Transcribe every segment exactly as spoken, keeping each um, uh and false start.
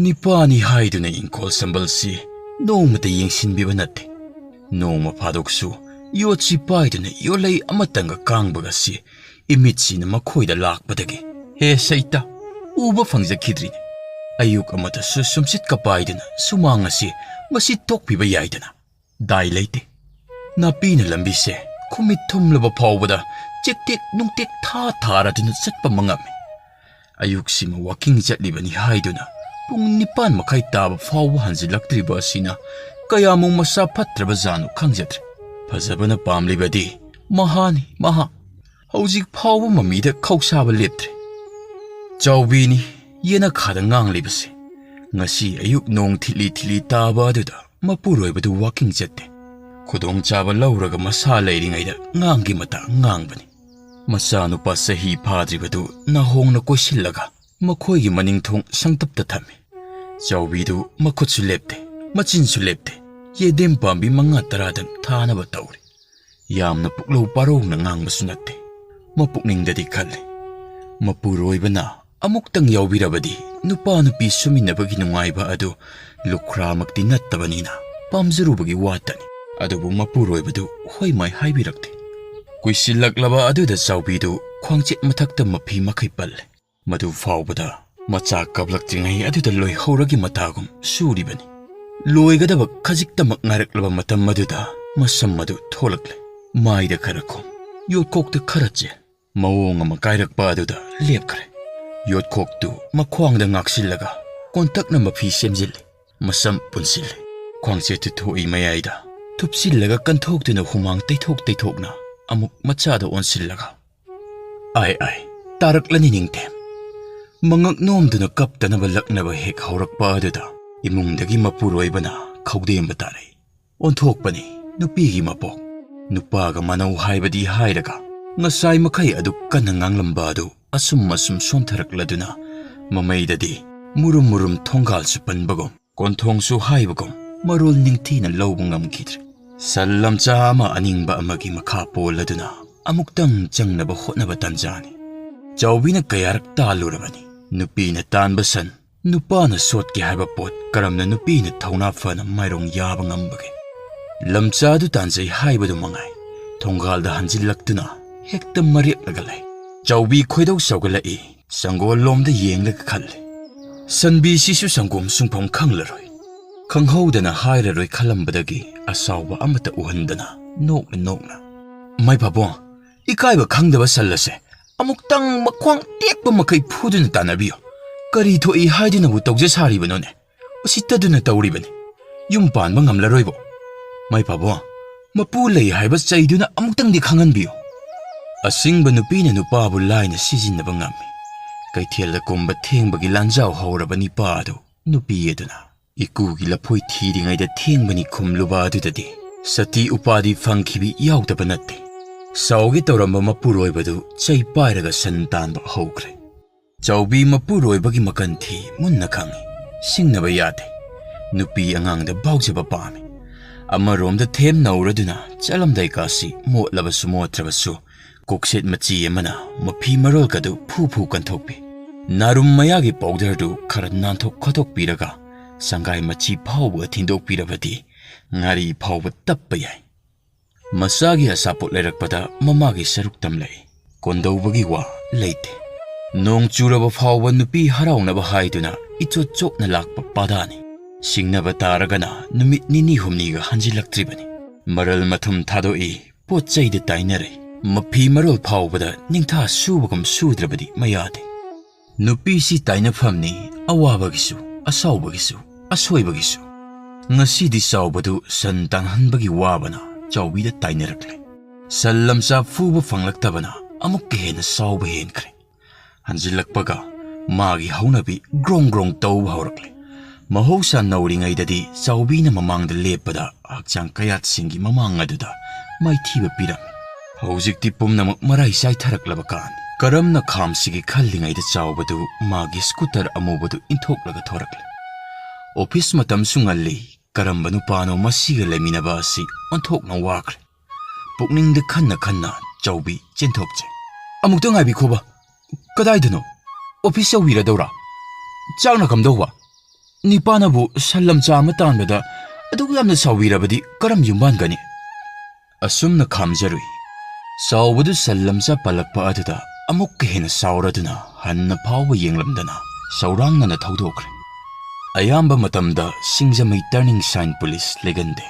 ꯅꯤꯄꯥꯅꯤ ꯍꯥꯏꯗꯨꯅ ꯏꯪꯈꯣꯜ ꯁꯝꯕꯜꯁꯤ ꯅꯣꯡꯃꯇ ꯌꯦꯡꯁꯤꯟꯕꯤꯕ ꯅꯠꯇꯦ꯫ ꯅꯣꯡꯃ ꯐꯥꯗꯣꯛꯁꯨ ꯌꯣꯠꯁꯤ ꯄꯥꯏꯗꯨꯅ ꯌꯣꯠꯂꯩ ꯑꯃꯇꯪꯒ ꯀꯥꯡꯕꯒꯁꯤ ꯏꯃꯤꯠꯁꯤꯅ ꯃꯈꯣꯏꯗ ꯂꯥꯛꯄꯗꯒꯤ, ꯍꯦ ꯁꯩꯇ, ꯎꯕ ꯐꯪꯖꯈꯤꯗ꯭ꯔꯤꯅꯤ꯫ ꯑꯌꯨꯛ ꯑꯃꯗꯁꯨ ꯁꯨꯝꯁꯤꯠꯀ ꯄꯥꯏꯗꯨꯅ ꯁꯨꯃꯥꯡ ꯑꯁꯤ ꯃꯁꯤ ꯇꯣꯛꯄꯤꯕ ꯌꯥꯏꯗꯅ꯫ ꯗꯥꯏ ꯂꯩꯇꯦ꯫ ꯅꯥꯄꯤꯅ ꯂꯝꯕꯤꯁꯦ ꯈꯨꯃꯤꯠ ꯊꯨꯝꯂꯕ ꯐꯥꯎꯕꯗ ꯆꯦꯛꯇꯦꯛ ꯅꯨꯡꯇꯦꯛ ꯊꯥ ꯊꯥꯔꯗꯨꯅ ꯆꯠꯄ ꯃꯉꯝꯃꯤ꯫ ꯑꯌꯨꯛꯁꯤꯃ ꯋꯥꯀꯤꯡ ꯆꯠꯂꯤꯕꯅꯤ ꯍꯥꯏꯗꯨꯅ ꯄꯨꯡ ꯅꯤꯄꯥꯟ ꯃꯈꯥꯏ ꯇꯥꯕ ꯐꯥꯎꯕ ꯍꯟꯖꯤꯜꯂꯛꯇ꯭ꯔꯤꯕ ꯑꯁꯤꯅ ꯀꯌꯥꯃꯨꯛ ꯃꯁꯥ ꯐꯠꯇ꯭ꯔꯕ ꯖꯥꯠꯅꯣ ꯈꯪꯖꯗ꯭ꯔꯦ꯫ ꯐꯖꯕꯅ ꯄꯥꯝꯂꯤꯕꯗꯤ ꯃꯍꯥꯅꯤ, ꯃꯍꯥ꯫ ꯍꯧꯖꯤꯛ ꯐꯥꯎꯕ ꯃꯃꯤꯗ ꯈꯧꯁꯥꯕ ꯂꯦꯞꯇ꯭ꯔꯦ꯫ ꯆꯥꯎꯕꯤꯅꯤ ꯌꯦꯅꯈꯥꯗ ꯉꯥꯡꯂꯤꯕꯁꯦ꯫ ꯉꯁꯤ ꯑꯌꯨꯛ ꯅꯣꯡ ꯊꯤꯠꯂꯤ ꯊꯤꯠꯂꯤ ꯇꯥꯕ ꯑꯗꯨꯗ ꯃꯄꯨꯔꯣꯏꯕꯗꯨ ꯋꯥꯀꯤꯡ ꯆꯠꯇꯦ꯫ ꯈꯨꯗꯣꯡꯆꯥꯕ ꯂꯧꯔꯒ ꯃꯁꯥ ꯂꯩꯔꯤꯉꯩꯗ ꯉꯥꯡꯒꯤ ꯃꯇꯥꯡ ꯉꯥꯡꯕꯅꯤ꯫ ꯃꯆꯥꯅꯨꯄꯥ ꯆꯍꯤ ꯐꯥꯗ꯭ꯔꯤꯕꯗꯨ ꯅꯥꯍꯣꯡꯅ ꯀꯣꯏꯁꯤꯜꯂꯒ ꯃꯈꯣꯏꯒꯤ ꯃꯅꯤꯡ ꯊꯣꯡ ꯁꯪꯇꯞꯇ ꯊꯝꯃꯤ꯫ ꯆꯥꯎꯕꯤꯗꯨ ꯃꯈꯨꯠꯁꯨ ꯂꯦꯞꯇꯦ, ꯃꯆꯤꯟꯁꯨ ꯂꯦꯞꯇꯦ꯫ ꯌꯦꯗꯦꯝ ꯄꯥꯝꯕꯤ ꯃꯉꯥ ꯇꯔꯥꯗꯪ ꯊꯥꯅꯕ ꯇꯧꯔꯤ꯫ ꯌꯥꯝꯅ ꯄꯨꯛꯂꯧ ꯄꯥꯔꯧꯅ ꯉꯥꯡꯕꯁꯨ ꯅꯠꯇꯦ꯫ ꯃꯄꯨꯛꯅꯤꯡꯗꯗꯤ ꯈꯜꯂꯤ, ꯃꯄꯨꯔꯣꯏꯕꯅ ꯑꯃꯨꯛꯇꯪ ꯌꯥꯎꯕꯤꯔꯕꯗꯤ ꯅꯨꯄꯥ ꯅꯨꯄꯤ ꯁꯨꯃꯤꯟꯅꯕꯒꯤ ꯅꯨꯡꯉꯥꯏꯕ ꯑꯗꯨ ꯂꯨꯈ꯭ꯔꯥꯃꯛꯇꯤ ꯅꯠꯇꯕꯅꯤꯅ ꯄꯥꯝꯖꯔꯨꯕꯒꯤ ꯋꯥꯇꯅꯤ꯫ ꯑꯗꯨꯕꯨ ꯃꯄꯨꯔꯣꯏꯕꯗꯨ ꯍꯣꯏ ꯃꯥꯏ ꯍꯥꯏꯕꯤꯔꯛꯇꯦ꯫ ꯀꯨꯏꯁꯤꯜꯂꯛꯂꯕ ꯑꯗꯨꯗ ꯆꯥꯎꯕꯤꯗꯨ ꯈ꯭ꯋꯥꯡꯆꯦꯠ ꯃꯊꯛꯇ ꯃꯐꯤ ꯃꯈꯩ ꯄꯜꯂꯦ꯫ ꯃꯗꯨ ꯐꯥꯎꯕꯗ ꯃꯆꯥ ꯀꯞꯂꯛꯇ꯭ꯔꯤꯉꯩ ꯑꯗꯨꯗ ꯂꯣꯏꯍꯧꯔꯒꯤ ꯃꯇꯥꯒꯨꯝ ꯁꯨꯔꯤꯕꯅꯤ꯫ ꯂꯣꯏꯒꯗꯕ ꯈꯖꯤꯛꯇꯃꯛ ꯉꯥꯏꯔꯛꯂꯕ ꯃꯇꯝ ꯑꯗꯨꯗ ꯃꯁꯝ ꯑꯗꯨ ꯊꯣꯛꯂꯛꯂꯦ꯫ ꯃꯥꯏꯗ ꯈꯔ ꯈꯨꯝ, ꯌꯣꯠꯈꯣꯛꯇ ꯈꯔ ꯆꯦꯟ, ꯃꯑꯣꯡ ꯑꯃ ꯀꯥꯏꯔꯛꯄ ꯑꯗꯨꯗ ꯂꯦꯞꯈ꯭ꯔꯦ꯫ ꯌꯣꯠꯈꯣꯛꯇꯨ ꯃꯈ꯭ꯋꯥꯡꯗ ꯉꯥꯛꯁꯤꯜꯂꯒ ꯀꯣꯟꯇꯛꯅ ꯃꯐꯤ ꯁꯦꯝꯖꯤꯜꯂꯤ꯫ ꯃꯁꯝ ꯄꯨꯟꯁꯤꯜꯂꯤ꯫ ꯈ꯭ꯋꯥꯡꯆꯦꯠꯇꯨ ꯊꯣꯛꯏ ꯃꯌꯥꯏꯗ ꯊꯨꯞꯆꯤꯜꯂꯒ ꯀꯟꯊꯣꯛꯇꯨꯅ ꯍꯨꯃꯥꯡ ꯇꯩꯊꯣꯛ ꯇꯩꯊꯣꯛꯅ ꯑꯃꯨꯛ ꯃꯆꯥꯗ ꯑꯣꯟꯁꯤꯜꯂꯒ, ꯑꯥꯏ ꯑꯥꯏ, ꯇꯥꯔꯛꯂꯅꯤ ꯅꯤꯡꯊꯦꯝ꯫ ꯃꯉꯛ ꯅꯣꯝꯗꯨꯅ ꯀꯞꯇꯅꯕ ꯂꯛꯅꯕ ꯍꯦꯛ ꯍꯧꯔꯛꯄ ꯑꯗꯨꯗ ꯏꯃꯨꯡꯗꯒꯤ ꯃꯄꯨꯔꯣꯏꯕꯅ ꯈꯧꯗꯦꯝꯕ ꯇꯥꯔꯛꯏ꯫ ꯑꯣꯟꯊꯣꯛꯄꯅꯤ ꯅꯨꯄꯤꯒꯤ ꯃꯄꯣꯛ꯫ ꯅꯨꯄꯥꯒ ꯃꯥꯟꯅꯧ ꯍꯥꯏꯕꯗꯤ ꯍꯥꯏꯔꯒ ꯉꯁꯥꯏ ꯃꯈꯩ ꯑꯗꯨ ꯀꯟꯅ ꯉꯥꯡꯂꯝꯕ ꯑꯗꯨ ꯑꯁꯨꯝ ꯑꯁꯨꯝ ꯁꯣꯟꯊꯔꯛꯂꯗꯨꯅ ꯃꯃꯩꯗꯗꯤ ꯃꯨꯔꯨꯝ ꯃꯨꯔꯨꯝ ꯊꯣꯡꯒꯥꯜꯁꯨ ꯄꯟꯕꯒꯨꯝ, ꯀꯣꯟꯊꯣꯡꯁꯨ ꯍꯥꯏꯕꯒꯨꯝ ꯃꯔꯣꯜ ꯅꯤꯡꯊꯤꯅ ꯂꯧꯕ ꯉꯝꯈꯤꯗ꯭ꯔꯦ꯫ ꯁꯟ ꯂꯝꯆꯥ ꯑꯃ ꯑꯅꯤꯡꯕ ꯑꯃꯒꯤ ꯃꯈꯥ ꯄꯣꯜꯂꯗꯨꯅ ꯑꯃꯨꯛꯇꯪ ꯆꯪꯅꯕ ꯍꯣꯠꯅꯕ ꯇꯥꯟꯖꯥꯅꯤ꯫ ꯆꯥꯎꯕꯤꯅ ꯀꯌꯥꯔꯛ ꯇꯥꯜꯂꯨꯔꯕꯅꯤ꯫ ꯅꯨꯄꯤꯅ ꯇꯥꯟꯕ ꯁꯟ ꯅꯨꯄꯥꯅ ꯁꯣꯠꯀꯦ ꯍꯥꯏꯕ ꯄꯣꯠ ꯀꯔꯝꯅ ꯅꯨꯄꯤꯅ ꯊꯧꯅꯥ ꯐꯅ ꯃꯥꯏꯔꯣꯡ ꯌꯥꯕ ꯉꯝꯕꯒꯦ? ꯂꯝꯆꯥ ꯑꯗꯨ ꯇꯥꯟꯖꯩ ꯍꯥꯏꯕꯗꯨ ꯃꯉꯥꯏ, ꯊꯣꯡꯒꯥꯜꯗ ꯍꯟꯖꯤꯜꯂꯛꯇꯨꯅ ꯍꯦꯛꯇ ꯃꯔꯦꯞꯂꯒ ꯂꯩ꯫ ꯆꯥꯎꯕꯤ ꯈꯣꯏꯗꯧ ꯁꯥꯎꯒꯠꯂꯛꯏ꯫ ꯁꯪꯒꯣꯜꯂꯣꯝꯗ ꯌꯦꯡꯂꯒ ꯈꯜꯂꯤ, ꯁꯟꯕꯤꯁꯤꯁꯨ ꯁꯪꯒꯣꯝ ꯁꯨꯡꯐꯝ ꯈꯪꯂꯔꯣꯏ꯫ ꯈꯪꯍꯧꯗꯅ ꯍꯥꯏꯔꯔꯣꯏ ꯈꯜꯂꯝꯕꯗꯒꯤ ꯑꯁꯥꯎꯕ ꯑꯃꯠꯇ ꯎꯍꯟꯗꯅ ꯅꯣꯛꯅ ꯅꯣꯛꯅ, "ꯃꯥꯏ ꯄꯥꯕꯨꯡ, ꯏꯀꯥꯏꯕ ꯈꯪꯗꯕ ꯁꯟ ꯑꯁꯦ ꯑꯃꯨꯛꯇꯪ ꯃꯈ꯭ꯋꯥꯡ ꯇꯦꯛꯄ ꯃꯈꯩ ꯐꯨꯗꯨꯅ ꯇꯥꯟꯅꯕꯤꯌꯨ꯫ ꯀꯔꯤ ꯊꯣꯛꯏ ꯍꯥꯏꯗꯨꯅꯕꯨ ꯇꯧꯖ ꯁꯥꯔꯤꯕꯅꯣꯅꯦ? ꯎꯁꯤꯠꯇꯗꯨꯅ ꯇꯧꯔꯤꯕꯅꯤ꯫ ꯌꯨꯝ ꯄꯥꯟꯕ ꯉꯝꯂꯔꯣꯏꯕꯣ꯫ ꯃꯥꯏ ꯄꯥꯕꯨꯡ, ꯃꯄꯨ ꯂꯩ ꯍꯥꯏꯕ ꯆꯩꯗꯨꯅ ꯑꯃꯨꯛꯇꯪꯗꯤ ꯈꯪꯍꯟꯕꯤꯌꯨ"꯫ ꯑꯁꯤꯡꯕ ꯅꯨꯄꯤꯅ ꯅꯨꯄꯥꯕꯨ ꯂꯥꯏꯅ ꯁꯤꯖꯤꯟꯅꯕ ꯉꯝꯃꯤ꯫ ꯀꯩꯊꯦꯜꯗ ꯀꯨꯝꯕ ꯊꯦꯡꯕꯒꯤ ꯂꯥꯟꯖꯥꯎ ꯍꯧꯔꯕ ꯅꯤꯄꯥ ꯑꯗꯨ ꯅꯨꯄꯤ ꯑꯗꯨꯅ ꯏꯀꯨꯒꯤ ꯂꯐꯣꯏ ꯊꯤꯔꯤꯉꯩꯗ ꯊꯦꯡꯕꯅꯤ ꯈꯨꯝꯂꯨꯕ ꯑꯗꯨꯗꯗꯤ ꯁꯇꯤ ꯎꯄꯥꯗꯤ ꯐꯪꯈꯤꯕꯤ ꯌꯥꯎꯗꯕ ꯅꯠꯇꯦ꯫ ꯁꯥꯎꯒꯦ ꯇꯧꯔꯝꯕ ꯃꯄꯨꯔꯣꯏꯕꯗꯨ ꯆꯩ ꯄꯥꯏꯔꯒ ꯁꯟ ꯇꯥꯟꯕ ꯍꯧꯈ꯭ꯔꯦ꯫ ꯆꯥꯎꯕꯤ ꯃꯄꯨꯔꯣꯏꯕꯒꯤ ꯃꯀꯟ ꯊꯤ ꯃꯨꯟꯅ ꯈꯪꯏ꯫ ꯁꯤꯡꯅꯕ ꯌꯥꯗꯦ꯫ ꯅꯨꯄꯤ ꯑꯉꯥꯡꯗ ꯚꯥꯎꯖꯕ ꯄꯥꯝꯃꯤ꯫ ꯑꯃꯔꯣꯝꯗ ꯊꯦꯝ ꯅꯧꯔꯗꯨꯅ ꯆꯠꯂꯝꯗꯥꯏ ꯀꯥꯁꯤ ꯃꯣꯠꯂꯕꯁꯨ ꯃꯣꯠꯇ꯭ꯔꯕꯁꯨ ꯀꯣꯛꯁꯦꯠ ꯃꯆꯤ ꯑꯃꯅ ꯃꯐꯤ ꯃꯔꯣꯜꯒꯗꯨ ꯐꯨ ꯐꯨ ꯀꯟꯊꯣꯛꯄꯤ꯫ ꯅꯥꯔꯨꯝ ꯃꯌꯥꯒꯤ ꯄꯥꯎꯗꯔꯗꯨ ꯈꯔ ꯅꯥꯟꯊꯣꯛ ꯈꯣꯠꯇꯣꯛꯄꯤꯔꯒ ꯁꯪꯒꯥꯏ ꯃꯆꯤ ꯐꯥꯎꯕ ꯊꯤꯟꯗꯣꯛꯄꯤꯔꯕꯗꯤ ꯉꯥꯔꯤ ꯐꯥꯎꯕ ꯇꯞꯄ ꯌꯥꯏ꯫ ꯃꯆꯥꯒꯤ ꯑꯆꯥꯄꯣꯠ ꯂꯩꯔꯛꯄꯗ ꯃꯃꯥꯒꯤ ꯁꯔꯨꯛ ꯇꯝꯂꯛꯏ꯫ ꯀꯣꯟꯗꯧꯕꯒꯤ ꯋꯥ ꯂꯩꯇꯦ꯫ ꯅꯣꯡ ꯆꯨꯔꯕ ꯐꯥꯎꯕ ꯅꯨꯄꯤ ꯍꯔꯥꯎꯅꯕ ꯍꯥꯏꯗꯨꯅ ꯏꯆꯣꯠ ꯆꯣꯠꯅ ꯂꯥꯛꯄ ꯄꯥꯗꯥꯅꯤ꯫ ꯁꯤꯡꯅꯕ ꯇꯥꯔꯒꯅ ꯅꯨꯃꯤꯠ ꯅꯤꯅꯤ ꯍꯨꯝꯅꯤꯒ ꯍꯟꯖꯤꯜꯂꯛꯇ꯭ꯔꯤꯕꯅꯤ꯫ ꯃꯔꯜ ꯃꯊꯨꯝ ꯊꯥꯗꯣꯛꯏ, ꯄꯣꯠ ꯆꯩꯗ ꯇꯥꯏꯅꯔꯦ꯫ ꯃꯐꯤ ꯃꯔꯣꯜ ꯐꯥꯎꯕꯗ ꯅꯤꯡꯊꯥ ꯁꯨꯕꯒꯨꯝ ꯁꯨꯗ꯭ꯔꯕꯗꯤ ꯃꯌꯥꯗꯦ꯫ ꯅꯨꯄꯤꯁꯤ ꯇꯥꯏꯅꯐꯝꯅꯤ, ꯑꯋꯥꯕꯒꯤꯁꯨ, ꯑꯁꯥꯎꯕꯒꯤꯁꯨ, ꯑꯁꯣꯏꯕꯒꯤꯁꯨ꯫ ꯉꯁꯤꯗꯤ ꯆꯥꯎꯕꯗꯨ ꯁꯟ ꯇꯥꯟꯍꯟꯕꯒꯤ ꯋꯥꯕꯅ ꯆꯥꯎꯕꯤꯗ ꯇꯥꯏꯅꯔꯛꯂꯦ꯫ ꯁꯟ ꯂꯝꯆꯥ ꯐꯨꯕ ꯐꯪꯂꯛꯇꯕꯅ ꯑꯃꯨꯛꯀ ꯍꯦꯟꯅ ꯁꯥꯎꯕ ꯍꯦꯟꯈ꯭ꯔꯦ꯫ ꯍꯟꯖꯤꯜꯂꯛꯄꯒ ꯃꯥꯒꯤ ꯍꯧꯅꯕꯤ ꯒ꯭ꯔꯣꯡ ꯒ꯭ꯔꯣꯡ ꯇꯧꯕ ꯍꯧꯔꯛꯂꯦ꯫ ꯃꯍꯧꯁꯥ ꯅꯧꯔꯤꯉꯩꯗꯗꯤ ꯆꯥꯎꯕꯤꯅ ꯃꯃꯥꯡꯗ ꯂꯦꯞꯄꯗ ꯍꯛꯆꯥꯡ ꯀꯌꯥꯠꯁꯤꯡꯒꯤ ꯃꯃꯥꯡ ꯑꯗꯨꯗ ꯃꯥꯏꯊꯤꯕ ꯄꯤꯔꯝꯃꯤ꯫ ꯍꯧꯖꯤꯛꯇꯤ ꯄꯨꯝꯅꯃꯛ ꯃꯔꯥꯏ ꯆꯥꯏꯊꯔꯛꯂꯕ ꯀꯥꯟ, ꯀꯔꯝꯅ ꯈꯥꯝꯁꯤꯒꯦ ꯈꯜꯂꯤꯉꯩꯗ ꯆꯥꯎꯕꯗꯨ ꯃꯥꯒꯤ ꯁ꯭ꯀꯨꯇꯔ ꯑꯃꯨꯕꯗꯨ ꯏꯟꯊꯣꯛꯂꯒ ꯊꯣꯔꯛꯂꯦ꯫ ꯑꯣꯐꯤꯁ ꯃꯇꯝꯁꯨ ꯉꯜꯂꯤ, ꯀꯔꯝꯕ ꯅꯨꯄꯥꯅꯣ ꯃꯁꯤꯒ ꯂꯩꯃꯤꯟꯅꯕ ꯑꯁꯤ ꯑꯣꯟꯊꯣꯛꯅ ꯋꯥꯈ꯭ꯔꯦ꯫ ꯄꯨꯛꯅꯤꯡꯗ ꯈꯟꯅ ꯈꯟꯅ ꯆꯥꯎꯕꯤ ꯆꯦꯟꯊꯣꯛꯆꯩ꯫ "ꯑꯃꯨꯛꯇ ꯉꯥꯏꯕꯤꯈꯣꯕ, ꯀꯗꯥꯏꯗꯅꯣ? ꯑꯣꯐꯤꯁ ꯌꯧꯕꯤꯔꯗꯧꯔꯥ?" ꯆꯥꯛꯅ ꯀꯝꯗꯧꯕ? ꯅꯤꯄꯥꯅꯕꯨ ꯁꯟ ꯂꯝꯆꯥ ꯑꯃ ꯇꯥꯟꯕꯗ ꯑꯗꯨꯛ ꯌꯥꯝꯅ ꯁꯥꯎꯕꯤꯔꯕꯗꯤ ꯀꯔꯝ ꯌꯨꯝꯕꯥꯟꯒꯅꯤ? ꯑꯁꯨꯝꯅ ꯈꯥꯝꯖꯔꯨꯏ꯫ ꯆꯥꯎꯕꯗꯨ ꯁꯟ ꯂꯝꯆꯥ ꯄꯜꯂꯛꯄ ꯑꯗꯨꯗ ꯑꯃꯨꯛꯀ ꯍꯦꯟꯅ ꯁꯥꯎꯔꯗꯨꯅ ꯍꯟꯅ ꯐꯥꯎꯕ ꯌꯦꯡꯂꯝꯗꯅ ꯁꯧꯔꯥꯡꯅꯅ ꯊꯧꯗꯣꯛꯈ꯭ꯔꯦ꯫ ꯑꯌꯥꯝꯕ ꯃꯇꯝꯗ ꯁꯤꯡꯖꯃꯩ turning sign police ꯂꯩꯒꯟꯗꯦ꯫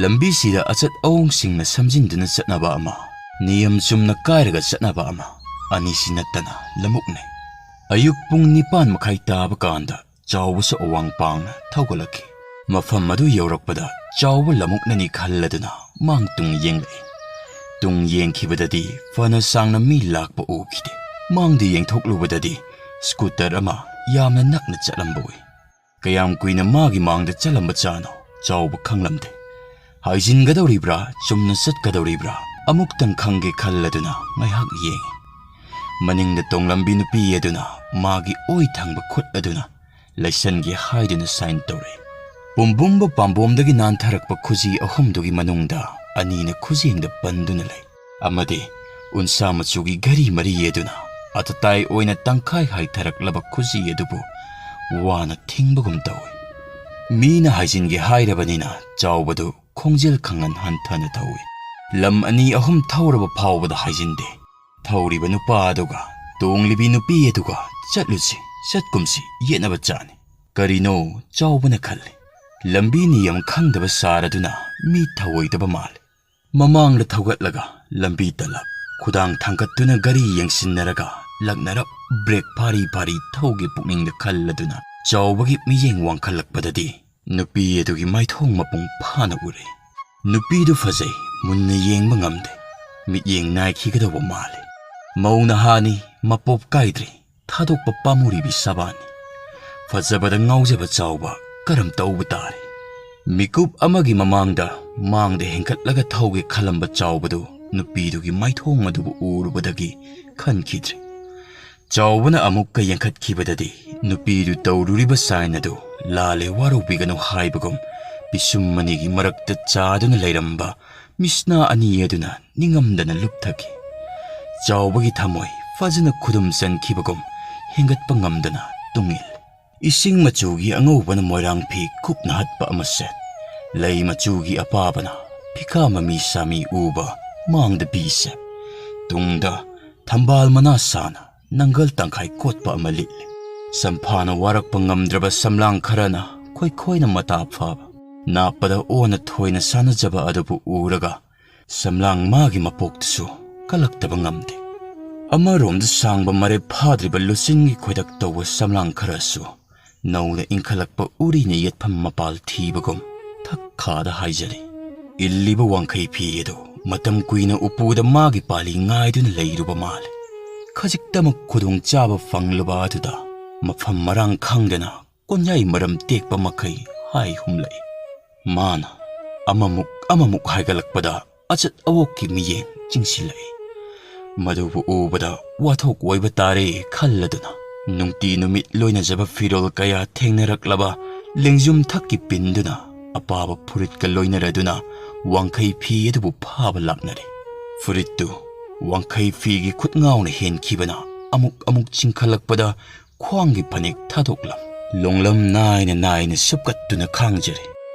ꯂꯝꯕꯤꯁꯤꯗ ꯑꯆꯠ ꯑꯋꯣꯡꯁꯤꯡꯅ ꯁꯝꯖꯤꯟꯗꯨꯅ ꯆꯠꯅꯕ ꯑꯃ, ꯅꯤꯌꯝ ꯆꯨꯝꯅ ꯀꯥꯏꯔꯒ ꯆꯠꯅꯕ ꯑꯃ, ꯑꯅꯤꯁꯤ ꯅꯠꯇꯅ ꯂꯃꯨꯛꯅꯦ꯫ ꯑꯌꯨꯛ ꯄꯨꯡ ꯅꯤꯄꯥꯟ ꯃꯈꯥꯏ ꯇꯥꯕ ꯀꯥꯟꯗ ꯆꯥꯎꯕꯁꯨ ꯑꯋꯥꯡ ꯄꯥꯡꯅ ꯊꯧꯒꯠꯂꯛꯈꯤ꯫ ꯃꯐꯝ ꯑꯗꯨ ꯌꯧꯔꯛꯄꯗ ꯆꯥꯎꯕ ꯂꯃꯨꯛꯅꯅꯤ ꯈꯜꯂꯗꯨꯅ ꯃꯥꯡ ꯇꯨꯡ ꯌꯦꯡꯂꯛꯏ꯫ ꯇꯨꯡ ꯌꯦꯡꯈꯤꯕꯗꯗꯤ ꯐꯅ ꯁꯥꯡꯅ ꯃꯤ ꯂꯥꯛꯄ ꯎꯈꯤꯗꯦ꯫ ꯃꯥꯡꯗ ꯌꯦꯡꯊꯣꯛꯂꯨꯕꯗꯗꯤ scooter ꯑꯃ ꯌꯥꯝꯅ ꯅꯛꯅ ꯆꯠꯂꯝꯕ ꯎꯏ꯫ ꯀꯌꯥꯝ ꯀꯨꯏꯅ ꯃꯥꯒꯤ ꯃꯥꯡꯗ ꯆꯠꯂꯝꯕ ꯆꯥꯅꯣ ꯆꯥꯎꯕ ꯈꯪꯂꯝꯗꯦ꯫ ꯍꯥꯏꯖꯤꯟꯒꯗꯧꯔꯤꯕ꯭ꯔꯥ, ꯆꯨꯝꯅ ꯆꯠꯀꯗꯧꯔꯤꯕ꯭ꯔꯥ, ꯑꯃꯨꯛꯇꯪ ꯈꯪꯒꯦ ꯈꯜꯂꯗꯨꯅ ꯉꯥꯏꯍꯥꯛ ꯌꯦꯡꯉꯤ꯫ ꯃꯅꯤꯡꯗ ꯇꯣꯡꯂꯝꯕꯤ ꯅꯨꯄꯤ ꯑꯗꯨꯅ ꯃꯥꯒꯤ ꯑꯣꯏ ꯊꯪꯕ ꯈꯨꯠ ꯑꯗꯨꯅ ꯂꯥꯏꯁꯟꯒꯦ ꯍꯥꯏꯗꯨꯅ sign ꯇꯧꯔꯦ꯫ ꯄꯨꯝꯕꯨꯝꯕ ꯄꯥꯝꯕꯣꯝꯗꯒꯤ ꯅꯥꯟꯊꯔꯛꯄ ꯈꯨꯖꯤ ꯑꯍꯨꯝꯗꯨꯒꯤ ꯃꯅꯨꯡꯗ ꯑꯅꯤꯅ ꯈꯨꯖꯦꯡꯗ ꯄꯟꯗꯨꯅ ꯂꯩ, ꯑꯃꯗꯤ ꯎꯟꯁꯥ ꯃꯆꯨꯒꯤ ꯘꯔꯤ ꯃꯔꯤ ꯑꯗꯨꯅ ꯑꯇꯇꯥꯏ ꯑꯣꯏꯅ ꯇꯪꯈꯥꯏ ꯍꯥꯏꯊꯔꯛꯂꯕ ꯈꯨꯖꯤ ꯑꯗꯨꯕꯨ ꯋꯥꯅ ꯊꯤꯡꯕꯒꯨꯝ ꯇꯧꯏ꯫ ꯃꯤꯅ ꯍꯥꯏꯖꯤꯟꯒꯦ ꯍꯥꯏꯔꯕꯅꯤꯅ ꯆꯥꯎꯕꯗꯨ ꯈꯣꯡꯖꯦꯜ ꯈꯪꯍꯟ ꯍꯟꯊꯅ ꯊꯧꯏ꯫ ꯂꯝ ꯑꯅꯤ ꯑꯍꯨꯝ ꯊꯧꯔꯕ ꯐꯥꯎꯕꯗ ꯍꯥꯏꯖꯤꯟꯗꯦ꯫ ꯊꯧꯔꯤꯕ ꯅꯨꯄꯥ ꯑꯗꯨꯒ ꯇꯣꯡꯂꯤꯕꯤ ꯅꯨꯄꯤ ꯑꯗꯨꯒ ꯆꯠꯂꯨꯁꯤ, ꯆꯠꯀꯨꯝꯁꯤ ꯌꯦꯠꯅꯕ ꯆꯥꯅꯤ꯫ ꯀꯔꯤꯅꯣ ꯆꯥꯎꯕꯅ ꯈꯜꯂꯤ꯫ ꯂꯝꯕꯤ ꯅꯤꯌꯝ ꯈꯪꯗꯕ ꯁꯥꯔꯗꯨꯅ ꯃꯤ ꯊꯧꯑꯣꯏꯗꯕ ꯃꯥꯜꯂꯤ꯫ ꯃꯃꯥꯡꯗ ꯊꯧꯒꯠꯂꯒ ꯂꯝꯕꯤ ꯇꯂꯛ ꯈꯨꯗꯥꯡ ꯊꯥꯡꯒꯠꯇꯨꯅ ꯒꯥꯔꯤ ꯌꯦꯡꯁꯤꯟꯅꯔꯒ ꯂꯛꯅꯔꯞ brake ꯐꯥꯔꯤ ꯐꯥꯔꯤ ꯊꯧꯒꯦ ꯄꯨꯛꯅꯤꯡꯗ ꯈꯜꯂꯗꯨꯅ ꯆꯥꯎꯕꯒꯤ ꯃꯤꯠꯌꯦꯡ ꯋꯥꯡꯈꯠꯂꯛꯄꯗꯗꯤ ꯅꯨꯄꯤ ꯑꯗꯨꯒꯤ ꯃꯥꯏꯊꯣꯡ ꯃꯄꯨꯡ ꯐꯥꯅ ꯎꯔꯦ꯫ ꯅꯨꯄꯤꯗꯨ ꯐꯖꯩ, ꯃꯨꯟꯅ ꯌꯦꯡꯕ ꯉꯝꯗꯦ꯫ ꯃꯤꯠꯌꯦꯡ ꯅꯥꯏꯈꯤꯒꯗꯧꯕ ꯃꯥꯜꯂꯤ꯫ ꯃꯧ ꯅꯍꯥꯅꯤ, ꯃꯄꯣꯞ ꯀꯥꯏꯗ꯭ꯔꯤ, ꯊꯥꯗꯣꯛꯄ ꯄꯥꯝꯃꯨꯔꯤꯕꯤ ꯁꯕꯥꯟꯅꯤ꯫ ꯐꯖꯕꯗ ꯉꯥꯎꯖꯕ ꯆꯥꯎꯕ ꯀꯔꯝ ꯇꯧꯕ ꯇꯥꯔꯦ? ꯃꯤꯀꯨꯞ ꯑꯃꯒꯤ ꯃꯃꯥꯡꯗ ꯃꯥꯡꯗ ꯍꯦꯟꯒꯠꯂꯒ ꯊꯧꯒꯦ ꯈꯜꯂꯝꯕ ꯆꯥꯎꯕꯗꯨ ꯅꯨꯄꯤꯗꯨꯒꯤ ꯃꯥꯏꯊꯣꯡ ꯑꯗꯨꯕꯨ ꯎꯔꯨꯕꯗꯒꯤ ꯈꯟꯈꯤꯗ꯭ꯔꯦ꯫ ꯆꯥꯎꯕꯅ ꯑꯃꯨꯛꯀ ꯌꯦꯡꯈꯠꯈꯤꯕꯗꯗꯤ ꯅꯨꯄꯤꯗꯨ ꯇꯧꯔꯨꯔꯤꯕ sign ꯑꯗꯨ ꯂꯥꯜꯂꯦ, ꯋꯥꯔꯧꯕꯤꯒꯅꯨ ꯍꯥꯏꯕꯒꯨꯝ ꯄꯤꯁꯨꯝ ꯑꯅꯤꯒꯤ ꯃꯔꯛꯇ ꯆꯥꯗꯨꯅ ꯂꯩꯔꯝꯕ ꯃꯤꯁꯅꯥ ꯑꯅꯤ ꯑꯗꯨꯅ ꯅꯤꯡꯉꯝꯗꯅ ꯂꯨꯞꯊꯈꯤ꯫ ꯆꯥꯎꯕꯒꯤ ꯊꯃꯣꯏ ꯐꯖꯅ ꯈꯨꯗꯨꯝ ꯆꯟꯈꯤꯕꯒꯨꯝ ꯍꯦꯟꯒꯠꯄ ꯉꯝꯗꯅ ꯇꯨꯡꯏꯜꯂꯦ꯫ ꯏꯁꯤꯡ ꯃꯆꯨꯒꯤ ꯑꯉꯧꯕꯅ ꯃꯣꯏꯔꯥꯡ ꯐꯤ ꯀꯨꯞꯅ ꯍꯠꯄ ꯑꯃ ꯁꯦꯠ, ꯂꯩ ꯃꯆꯨꯒꯤ ꯑꯄꯥꯕꯅ ꯐꯤꯈꯥ ꯃꯃꯤ ꯁꯥꯃꯤ ꯎꯕ ꯃꯥꯡꯗ ꯕꯤ ꯁꯦꯞ, ꯇꯨꯡꯗ ꯊꯝꯕꯥꯜ ꯃꯅꯥ ꯁꯥꯅ ꯅꯪꯒꯜ ꯇꯪꯈꯥꯏ ꯀꯣꯠꯄ ꯑꯃ ꯂꯤꯠꯂꯤ꯫ ꯁꯝꯐꯥꯅ ꯋꯥꯔꯛꯄ ꯉꯝꯗ꯭ꯔꯕ ꯁꯝꯂꯥꯡ ꯈꯔꯅ ꯈꯣꯏꯈꯣꯏꯅ ꯃꯇꯥ ꯐꯥꯕ, ꯅꯥꯞꯄꯗ ꯑꯣꯟꯅ ꯊꯣꯏꯅ ꯁꯥꯟꯅꯖꯕ ꯑꯗꯨꯕꯨ ꯎꯔꯒ ꯁꯝꯂꯥꯡ ꯃꯥꯒꯤ ꯃꯄꯣꯛꯇꯁꯨ ꯀꯜꯂꯛꯇꯕ ꯉꯝꯗꯦ꯫ ꯑꯃꯔꯣꯝꯗ ꯁꯥꯡꯕ ꯃꯔꯦꯞ ꯐꯥꯗ꯭ꯔꯤꯕ ꯂꯨꯆꯤꯟꯒꯤ ꯈꯣꯏꯗꯛ ꯇꯧꯕ ꯁꯝꯂꯥꯡ ꯈꯔꯁꯨ ꯅꯧꯅ ꯏꯟꯈꯠꯂꯛꯄ ꯎꯔꯤꯅ ꯌꯦꯠꯐꯝ ꯃꯄꯥꯜ ꯊꯤꯕꯒꯨꯝ ꯊꯛ ꯈꯥꯗ ꯍꯥꯏꯖꯔꯤ꯫ ꯏꯜꯂꯤꯕ ꯋꯥꯡꯈꯩ ꯐꯤ ꯑꯗꯨ ꯃꯇꯝ ꯀꯨꯏꯅ ꯎꯄꯨꯗ ꯃꯥꯒꯤ ꯄꯥꯂꯤ ꯉꯥꯏꯗꯨꯅ ꯂꯩꯔꯨꯕ ꯃꯥꯜꯂꯦ꯫ ꯈꯖꯤꯛꯇꯃꯛ ꯈꯨꯗꯣꯡꯆꯥꯕ ꯐꯪꯂꯨꯕ ꯑꯗꯨꯗ ꯃꯐꯝ ꯃꯔꯥꯡ ꯈꯪꯗꯅ ꯀꯣꯟꯌꯥꯏ ꯃꯔꯝ ꯇꯦꯛꯄ ꯃꯈꯩ ꯍꯥꯏ ꯍꯨꯝꯂꯛꯏ꯫ ꯃꯥꯅ ꯑꯃꯃꯨꯛ ꯑꯃꯃꯨꯛ ꯍꯥꯏꯒꯠꯂꯛꯄꯗ ꯑꯆꯠ ꯑꯋꯣꯛꯀꯤ ꯃꯤꯠꯌꯦꯡ ꯆꯤꯡꯁꯤꯜꯂꯛꯏ꯫ ꯃꯗꯨꯕꯨ ꯎꯕꯗ ꯋꯥꯊꯣꯛ ꯑꯣꯏꯕ ꯇꯥꯔꯦ ꯈꯜꯂꯗꯨꯅ ꯅꯨꯡꯇꯤ ꯅꯨꯃꯤꯠ ꯂꯣꯏꯅꯖꯕ ꯐꯤꯔꯣꯜ ꯀꯌꯥ ꯊꯦꯡꯅꯔꯛꯂꯕ ꯂꯦꯡꯖꯨꯝ ꯊꯛꯀꯤ ꯄꯤꯟꯗꯨꯅ ꯑꯄꯥꯕ ꯐꯨꯔꯤꯠꯀ ꯂꯣꯏꯅꯔꯗꯨꯅ ꯋꯥꯡꯈꯩ ꯐꯤ ꯑꯗꯨꯕꯨ ꯐꯥꯕ ꯂꯥꯛꯅꯔꯦ꯫ ꯐꯨꯔꯤꯠꯇꯨ ꯋꯥꯡꯈꯩ ꯐꯤꯒꯤ ꯈꯨꯠꯉꯥꯎꯅ ꯍꯦꯟꯈꯤꯕꯅ ꯑꯃꯨꯛ ꯑꯃꯨꯛ ꯆꯤꯡꯈꯠꯂꯛꯄꯗ ꯈ꯭ꯋꯥꯡꯒꯤ ꯐꯅꯦꯛ ꯊꯥꯗꯣꯛꯂꯝ ꯂꯣꯡꯂꯝ ꯅꯥꯏꯅ ꯅꯥꯏꯅ ꯁꯨꯞꯀꯠꯇꯨꯅ ꯈꯥꯡꯖꯔꯦ꯫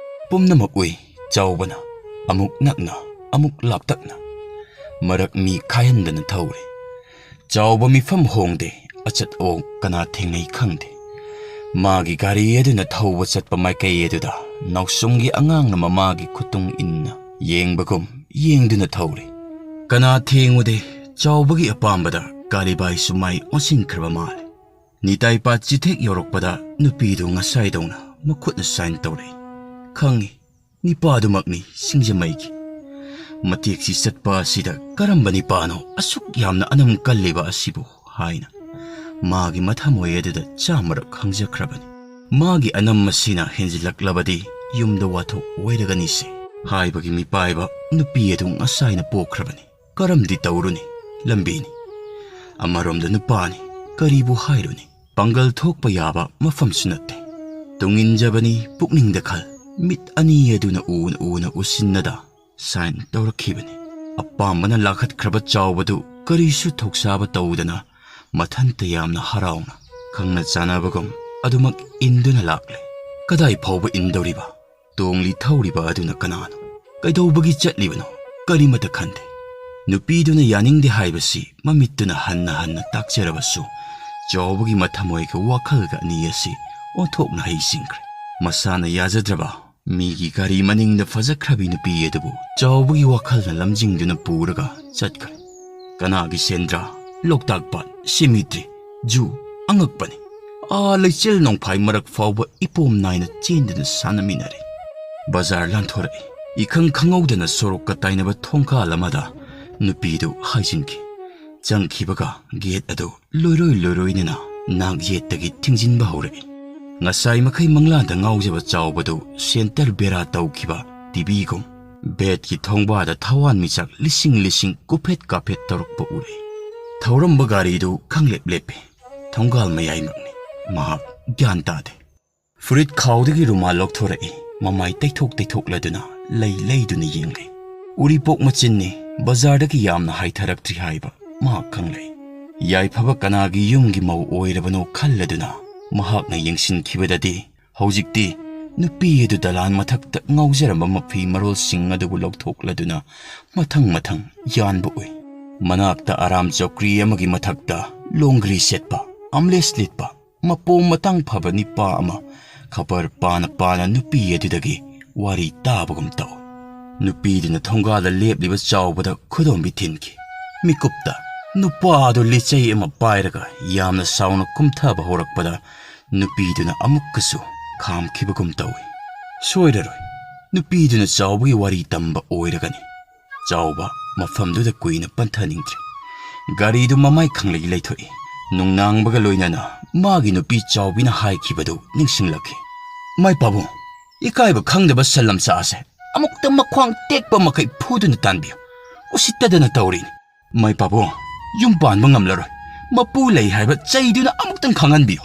ꯄꯨꯝꯅꯃꯛ ꯎꯏ꯫ ꯆꯥꯎꯕꯅ ꯑꯃꯨꯛ ꯅꯛꯅ ꯑꯃꯨꯛ ꯂꯥꯞꯇꯛꯅ ꯃꯔꯛ ꯃꯤ ꯈꯥꯏꯍꯟꯗꯅ ꯊꯧꯔꯦ꯫ ꯆꯥꯎꯕ ꯃꯤꯐꯝ ꯍꯣꯡꯗꯦ꯫ ꯑꯆꯠ ꯑꯋꯣꯛ ꯀꯅꯥ ꯊꯦꯡꯅꯩ ꯈꯪꯗꯦ꯫ ꯃꯥꯒꯤ ꯒꯥꯔꯤ ꯑꯗꯨꯅ ꯊꯧꯕ ꯆꯠꯄ ꯃꯥꯏꯀꯩ ꯑꯗꯨꯗ ꯅꯥꯎꯁꯨꯝꯒꯤ ꯑꯉꯥꯡꯅ ꯃꯃꯥꯒꯤ ꯈꯨꯇꯨꯡ ꯏꯟꯅ ꯌꯦꯡꯕꯒꯨꯝ ꯌꯦꯡꯗꯨꯅ ꯊꯧꯔꯦ꯫ ꯀꯅꯥ ꯊꯦꯡꯉꯨꯗꯦ꯫ ꯆꯥꯎꯕꯒꯤ ꯑꯄꯥꯝꯕꯗ ꯀꯥꯂꯤꯕꯥꯏꯁꯨ ꯃꯥꯏ ꯑꯣꯟꯁꯤꯟꯈ꯭ꯔꯕ ꯃꯥꯜꯂꯦ꯫ ꯅꯤꯇꯥꯏꯄꯥ ꯆꯤꯊꯦꯛ ꯌꯧꯔꯛꯄꯗ ꯅꯨꯄꯤꯗꯨ ꯉꯁꯥꯏꯗꯧꯅ ꯃꯈꯨꯠꯅ ꯁꯥꯏꯟ ꯇꯧꯔꯛꯏ꯫ ꯈꯪꯉꯤ, ꯅꯤꯄꯥꯗꯨꯃꯛꯅꯤ ꯁꯤꯡꯖꯃꯩꯒꯤ꯫ ꯃꯇꯦꯛꯁꯤ ꯆꯠꯄ ꯑꯁꯤꯗ ꯀꯔꯝꯕ ꯅꯤꯄꯥꯅꯣ ꯑꯁꯨꯛ ꯌꯥꯝꯅ ꯑꯅꯝ ꯀꯜꯂꯤꯕ ꯑꯁꯤꯕꯨ ꯍꯥꯏꯅ ꯃꯥꯒꯤ ꯃꯊꯃꯣꯏ ꯑꯗꯨꯗ ꯆꯥꯝꯃꯔꯛ ꯍꯪꯖꯈ꯭ꯔꯕꯅꯤ꯫ ꯃꯥꯒꯤ ꯑꯅꯝ ꯑꯁꯤꯅ ꯍꯦꯟꯖꯤꯜꯂꯛꯂꯕꯗꯤ ꯌꯨꯝꯗ ꯋꯥꯊꯣꯛ ꯑꯣꯏꯔꯒꯅꯤꯁꯦ ꯍꯥꯏꯕꯒꯤ ꯃꯤꯄꯥꯏꯕ ꯅꯨꯄꯤ ꯑꯗꯨ ꯉꯁꯥꯏꯅ ꯄꯣꯛꯈ꯭ꯔꯕꯅꯤ꯫ ꯀꯔꯝꯗꯤ ꯇꯧꯔꯨꯅꯤ? ꯂꯝꯕꯤꯅꯤ꯫ ꯑꯃꯔꯣꯝꯗ ꯅꯨꯄꯥꯅꯤ, ꯀꯔꯤꯕꯨ ꯍꯥꯏꯔꯨꯅꯤ? ꯄꯥꯡꯒꯜ ꯊꯣꯛꯄ ꯌꯥꯕ ꯃꯐꯝꯁꯨ ꯅꯠꯇꯦ꯫ ꯇꯨꯡꯏꯟꯖꯕꯅꯤ ꯄꯨꯛꯅꯤꯡꯗ ꯈꯜ, ꯃꯤꯠ ꯑꯅꯤ ꯑꯗꯨꯅ ꯎꯅ ꯎꯅ ꯎꯁꯤꯟꯅꯗ ꯁꯥꯏꯟ ꯇꯧꯔꯛꯈꯤꯕꯅꯤ꯫ ꯑꯄꯥꯝꯕꯅ ꯂꯥꯈꯠꯈ꯭ꯔꯕ ꯆꯥꯎꯕꯗꯨ ꯀꯔꯤꯁꯨ ꯊꯧꯁꯥꯕ ꯇꯧꯗꯅ ꯃꯊꯟꯇ ꯌꯥꯝꯅ ꯍꯔꯥꯎꯅ ꯈꯪꯅ ꯆꯥꯟꯅꯕꯒꯨꯝ ꯑꯗꯨꯃꯛ ꯏꯟꯗꯨꯅ ꯂꯥꯛꯂꯦ꯫ ꯀꯗꯥꯏ ꯐꯥꯎꯕ ꯏꯟꯗꯧꯔꯤꯕ? ꯇꯣꯡꯂꯤ ꯊꯧꯔꯤꯕ ꯑꯗꯨꯅ ꯀꯅꯥꯅꯣ? ꯀꯩꯗꯧꯕꯒꯤ ꯆꯠꯂꯤꯕꯅꯣ? ꯀꯔꯤꯃꯠꯇ ꯈꯟꯗꯦ꯫ ꯅꯨꯄꯤꯗꯨꯅ ꯌꯥꯅꯤꯡꯗꯦ ꯍꯥꯏꯕꯁꯤ ꯃꯃꯤꯠꯇꯨꯅ ꯍꯟꯅ ꯍꯟꯅ ꯇꯥꯛꯆꯔꯕꯁꯨ, ꯆꯥꯎꯕꯒꯤ ꯃꯊꯃꯣꯏꯒ ꯋꯥꯈꯜꯒ ꯑꯅꯤ ꯑꯁꯤ ꯑꯣꯟꯊꯣꯛꯅ ꯍꯩꯁꯤꯡꯈ꯭ꯔꯦ꯫ ꯃꯁꯥꯅ ꯌꯥꯖꯗ꯭ꯔꯕ ꯃꯤꯒꯤ ꯒꯥꯔꯤ ꯃꯅꯤꯡꯗ ꯐꯖꯈ꯭ꯔꯕꯤ ꯅꯨꯄꯤ ꯑꯗꯨꯕꯨ ꯆꯥꯎꯕꯒꯤ ꯋꯥꯈꯜꯅ ꯂꯝꯖꯤꯡꯗꯨꯅ ꯄꯨꯔꯒ ꯆꯠꯈ꯭ꯔꯦ꯫ ꯀꯅꯥꯒꯤ ꯁꯦꯟꯗ꯭ꯔꯥ, ꯂꯣꯛꯇꯥꯛ ꯄꯥꯠ, ꯁꯤꯃꯤꯇ꯭ꯔꯤ, ꯖꯨ, ꯑꯉꯛꯄꯅꯤ꯫ ꯑꯥ ꯂꯩꯆꯤꯜ ꯅꯣꯡꯐꯥꯏ ꯃꯔꯛ ꯐꯥꯎꯕ ꯏꯄꯣꯝ ꯅꯥꯏꯅ ꯆꯦꯟꯗꯨꯅ ꯁꯥꯟꯅꯃꯤꯟꯅꯔꯤ꯫ ꯕꯖꯥꯔ ꯂꯥꯟꯊꯣꯔꯛꯏ꯫ ꯏꯈꯪ ꯈꯪꯍꯧꯗꯅ ꯁꯣꯔꯣꯛꯀ ꯇꯥꯏꯅꯕ ꯊꯣꯡꯒꯥꯜ ꯑꯃꯗ ꯅꯨꯄꯤꯗꯨ ꯍꯥꯏꯖꯤꯟꯈꯤ꯫ ꯆꯪꯈꯤꯕꯒ ꯒꯦꯠ ꯑꯗꯨ ꯂꯣꯏꯔꯣꯏ ꯂꯣꯏꯔꯣꯏꯅꯅ ꯅꯥꯛ ꯌꯦꯠꯇꯒꯤ ꯊꯤꯡꯖꯤꯟꯕ ꯍꯧꯔꯛꯏ꯫ ꯉꯁꯥꯏ ꯃꯈꯩ ꯃꯪꯂꯥꯟꯗ ꯉꯥꯎꯖꯕ ꯆꯥꯎꯕꯗꯨ ꯁꯦꯟꯇꯔ ꯕꯦꯔꯥ ꯇꯧꯈꯤꯕ ꯇꯤꯚꯤꯒꯨꯝ ꯕꯦꯠꯀꯤ ꯊꯣꯡꯕꯥꯗ ꯊꯋꯥꯟꯃꯤꯆꯥꯛ ꯂꯤꯁꯤꯡ ꯂꯤꯁꯤꯡ ꯀꯨꯐꯦꯠ ꯀꯥꯐꯦꯠ ꯇꯧꯔꯛꯄ ꯎꯔꯦ꯫ ꯊꯧꯔꯝꯕ ꯒꯥꯔꯤꯗꯨ ꯈꯪꯂꯦꯞ ꯂꯦꯞꯄꯦ꯫ ꯊꯣꯡꯒꯥꯜ ꯃꯌꯥꯏꯃꯛꯅꯤ꯫ ꯃꯍꯥꯛ ꯒ꯭ꯌꯥꯟ ꯇꯥꯗꯦ꯫ ꯐꯨꯔꯤꯠ ꯈꯥꯎꯗꯒꯤ ꯔꯨꯃꯥꯜ ꯂꯧꯊꯣꯔꯛꯏ꯫ ꯃꯃꯥꯏ ꯇꯩꯊꯣꯛ ꯇꯩꯊꯣꯛꯂꯗꯨꯅ ꯂꯩ ꯂꯩꯗꯨꯅ ꯌꯦꯡꯂꯤ꯫ ꯎꯔꯤꯄꯣꯛ ꯃꯆꯤꯟꯅꯤ, ꯕꯖꯥꯔꯗꯒꯤ ꯌꯥꯝꯅ ꯍꯥꯏꯊꯔꯛꯇ꯭ꯔꯤ ꯍꯥꯏꯕ ꯃꯍꯥꯛ ꯈꯪꯂꯦ꯫ ꯌꯥꯏꯐꯕ ꯀꯅꯥꯒꯤ ꯌꯨꯝꯒꯤ ꯃꯧ ꯑꯣꯏꯔꯕꯅꯣ ꯈꯜꯂꯗꯨꯅ ꯃꯍꯥꯛꯅ ꯌꯦꯡꯁꯤꯟꯈꯤꯕꯗꯗꯤ, ꯍꯧꯖꯤꯛꯇꯤ ꯅꯨꯄꯤ ꯑꯗꯨ ꯗꯂꯥꯟ ꯃꯊꯛꯇ ꯉꯥꯎꯖꯔꯝꯕ ꯃꯐꯤ ꯃꯔꯣꯜꯁꯤꯡ ꯑꯗꯨꯕꯨ ꯂꯧꯊꯣꯛꯂꯗꯨꯅ ꯃꯊꯪ ꯃꯊꯪ ꯌꯥꯟꯕ ꯎꯏ꯫ ꯃꯅꯥꯛꯇ ꯑꯔꯥꯝ ꯆꯧꯀ꯭ꯔꯤ ꯑꯃꯒꯤ ꯃꯊꯛꯇ ꯂꯣꯡꯒ꯭ꯔꯤ ꯁꯦꯠꯄ, ꯑꯝꯂꯦꯁ ꯂꯤꯠꯄ, ꯃꯄꯣꯝ ꯃꯇꯥꯡ ꯐꯕ ꯅꯤꯄꯥ ꯑꯃ ꯈꯕꯔ ꯄꯥꯅ ꯄꯥꯅ ꯅꯨꯄꯤ ꯑꯗꯨꯗꯒꯤ ꯋꯥꯔꯤ ꯇꯥꯕꯒꯨꯝ ꯇꯧ꯫ ꯅꯨꯄꯤꯗꯨꯅ ꯊꯣꯡꯒꯥꯜꯗ ꯂꯦꯞꯂꯤꯕ ꯆꯥꯎꯕꯗ ꯈꯨꯗꯣꯝꯕꯤ ꯊꯤꯟꯈꯤ꯫ ꯃꯤꯀꯨꯞꯇ ꯅꯨꯄꯥ ꯑꯗꯨ ꯂꯤꯆꯩ ꯑꯃ ꯄꯥꯏꯔꯒ ꯌꯥꯝꯅ ꯁꯥꯎꯅ ꯀꯨꯝꯊꯕ ꯍꯧꯔꯛꯄꯗ ꯅꯨꯄꯤꯗꯨꯅ ꯑꯃꯨꯛꯀꯁꯨ ꯈꯥꯝꯈꯤꯕꯒꯨꯝ ꯇꯧꯏ꯫ ꯁꯣꯏꯔꯔꯣꯏ, ꯅꯨꯄꯤꯗꯨꯅ ꯆꯥꯎꯕꯒꯤ ꯋꯥꯔꯤ ꯇꯝꯕ ꯑꯣꯏꯔꯒꯅꯤ꯫ ꯆꯥꯎꯕ ꯃꯐꯝꯗꯨꯗ ꯀꯨꯏꯅ ꯄꯟꯊꯅꯤꯡꯗ꯭ꯔꯦ꯫ ꯒꯥꯔꯤꯗꯨ ꯃꯃꯥꯏ ꯈꯪꯂꯩ ꯂꯩꯊꯣꯛꯏ꯫ ꯅꯨꯡꯅꯥꯡꯕꯒ ꯂꯣꯏꯅꯅ ꯃꯥꯒꯤ ꯅꯨꯄꯤ ꯆꯥꯎꯕꯤꯅ ꯍꯥꯏꯈꯤꯕꯗꯨ ꯅꯤꯡꯁꯤꯡꯂꯛꯈꯤ꯫ "ꯃꯥꯏ ꯄꯥꯕꯨꯡ, ꯏꯀꯥꯏꯕ ꯈꯪꯗꯕ ꯁꯟ ꯂꯝꯆꯥ ꯑꯁꯦ ꯑꯃꯨꯛꯇ ꯃꯈ꯭ꯋꯥꯡ ꯇꯦꯛꯄ ꯃꯈꯩ ꯐꯨꯗꯨꯅ ꯇꯥꯟꯕꯤꯌꯨ꯫ ꯎꯁꯤꯠꯇꯗꯅ ꯇꯧꯔꯤꯅꯤ꯫ ꯃꯥꯏ ꯄꯥꯕꯨꯡ, ꯌꯨꯝ ꯄꯥꯟꯕ ꯉꯝꯂꯔꯣꯏ꯫ ꯃꯄꯨ ꯂꯩ ꯍꯥꯏꯕ ꯆꯩꯗꯨꯅ ꯑꯃꯨꯛꯇꯪ ꯈꯪꯍꯟꯕꯤꯌꯨ"꯫